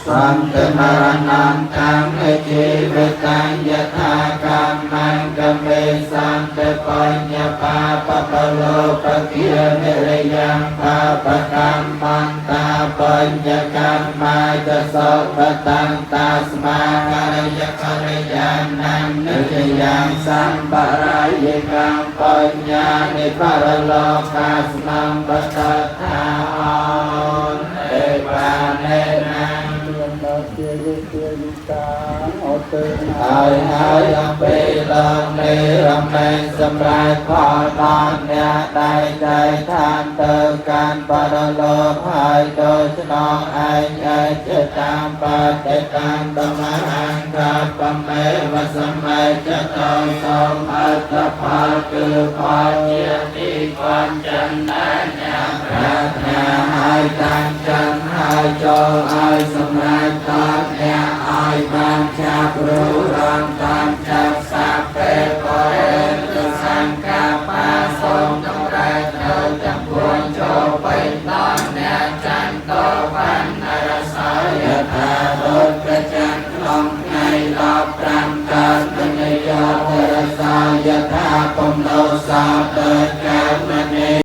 សន្តមរណន្តੰជីវិតੰយថាកម្មង្កមេសន្តបញ្ញបាបបលោបគានិរយ៉ាងបាបកម្មន្តាបញ្ញកម្មាចសោបតន្តាស្មាករយករយានំនិយយ៉ាងសម្បរាយកម្មបញ្ញនិបរលោកាស្មំបតថាអនទេបានេណា មានដល់ជាយុជាយុកាអត់ទៅ ហើយហើយអំពីលោកនេះរមែងសម្រាប់ផលដល់អ្នកដែលចែកឋានទៅកាន់បរលោកហើយដូច្នោះឯងឯជាតាមបតិតាមធម្មអង្គបមេវសម័យចតោសូមអត្តផលគឺផលជាទីបញ្ចនាអ្នកប្រាថ្នាហើយតាំងចិត្តហើយចូលឲ្យសម្រាប់ដល់អ្នកឲ្យបានឆាប់รู้រងតាមចាប់សាពេបរិទសង្កាបាសូមតម្រេចនៅទាំងពួងចូលไปដល់អ្នកចន្ទវណ្ណរសយថាដូចព្រះច័ន្ទក្នុងថ្ងៃ15កើតមនិយោទរសាយថាពំលោសាដូចកែវមនី។